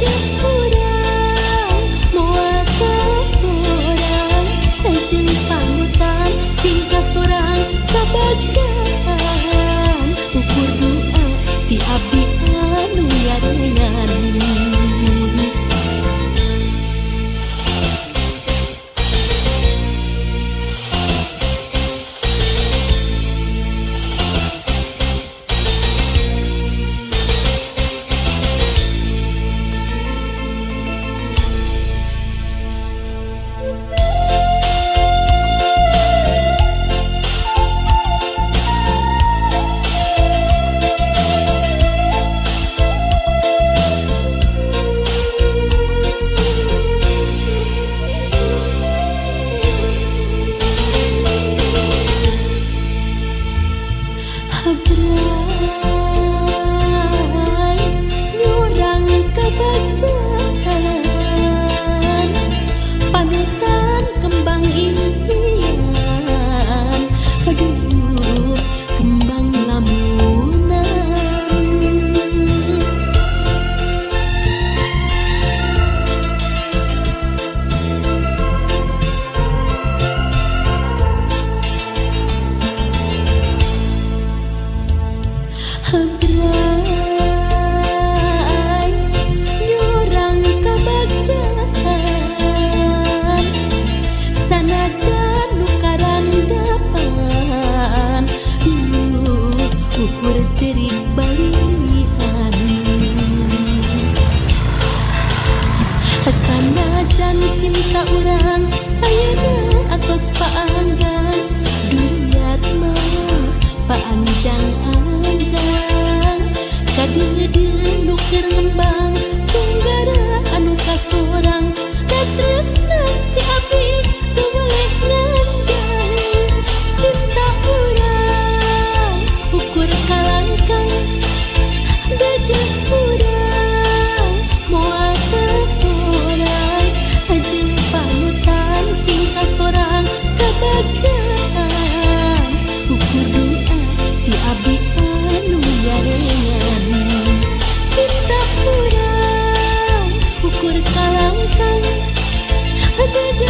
Dedeh urang moal kasorang jeung panutan sing kasorang kabagjaan ukur doa ti abdi anu nyarengan. Habrai nyurang kabagjaan panutan kembang impian, aduh kembang lamunan. Habrai nyurang kabagjaan sanajan nu karandapan, duh ukur cerik balihan. Sanajan cinta urang ayeuna atos paanggang, duriat mah paanjang-anjang. Kadeudeuh nu keur ngembang tunggara anu kasorang, da tresna ti abdi teu weleh nganjang. Cinta urang ukur kalangkang, dedeh urang moal kasorang jeung panutan sing kasorang kabagjaan ukur doa ti abdi anu nyarengan. Cinta urang ukur kalangkang, dedeh